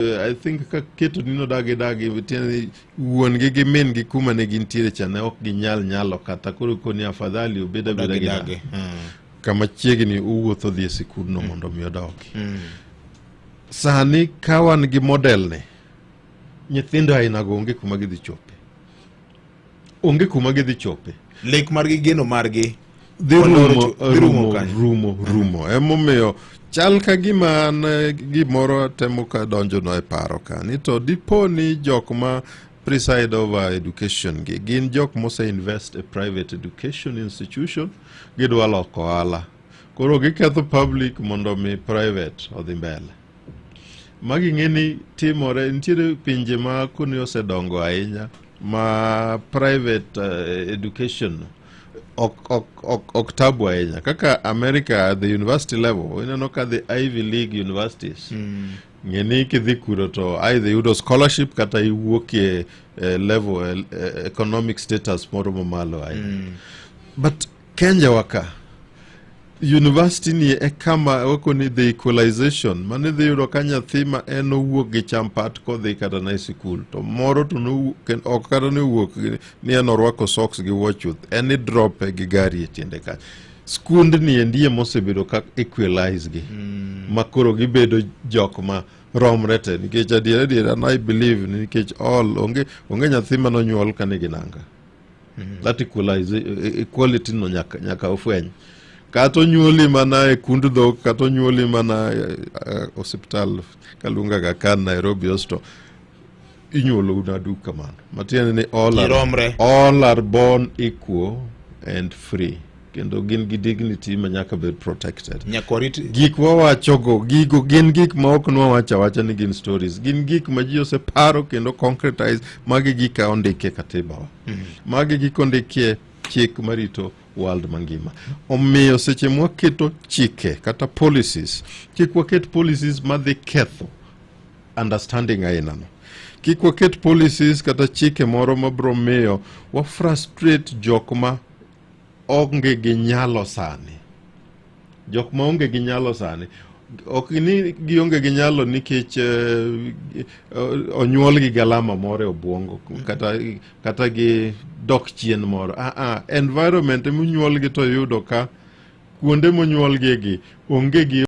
I think ka keto ni nodagi dagi, tiende ni wuon gi gi min gi kuma ne gintiere cha ne ok ginyal nyalo kata koro koni afadhali obed abeda Dagi gi dagi. dagi kama chiegni owuotho dhi e sikundno mondo mi odogi. Sani ka wan gi model ni, nyithindo ainago onge kuma gidhi chope, onge kuma gidhi chope. Lek margi, geno margi dhi Oloro rumo, dhi rumo rumo, kanyo. Rumo, rumo. Emomiyo chal ka gima an gimoro temo ka donjono e paro ka ni to dipo ni jok ma preside over education gi gin jok mose invest e private education institution, gidwa loko ohala, koro giketho public mondo mi private odhi mbele. Magi ng'e ni timore nitiere pinje ma koni osedongo ahinya ma private education ok tabu ahinya kaka America at the university level. Ineno ka the Ivy League universities, ng'e ni kidhi kuro to either yudo scholarship kata iwuokie level economic status moro mamalo ahinya. But Kenya waka university ni e kama wakoni the equalization mane dhi yudo ka nyathi ma en owuok gi champat kodhi kata na e sikul to moro to ok kata ne owuok ni en orwako socks gi wuoch chuth, en idrope gi gari e tiende kanyo. Skundni endi mosebedo ka equalize gi ma koro gibedo jok ma romre te, nikech adiera adiera I believe ni nikech all onge nyathi manonyuol ka nigi nanga. That equalize equality no nyaka ofweny kata onyuoli mana e kund dhok, kata onyuoli mana e osiptal kaluongo Aga Khan Nairobi Hospital, inyuolo nadu kamano, matiende ni all are, Giromre. all are born equal and free, kendo gin gi dignity ma nyaka bed protected. Nyaka warit. Gik wawachogo gigo gin gik ma ok nwawacho awacha ni gin stories, gin gik ma ji oseparo kendo concretize. Magi gik ondikie katiba wa, magi gik ondikie chik marito world mangima. Omiyo seche mwaketo chike kata policies, kik waket policies madhi ketho understanding ainano, kik waket policies kata chike moro mabro miyo wa frustrate jok ma onge gi nyalo sani. Jok ma onge gi nyalo sani, ok ni gionge gi nyalo nikech onyuol gi galama moro e obwongo kata gi dok chien moro. Environment monyuolgi to yudo ka kuonde monyuolgie gi onge gi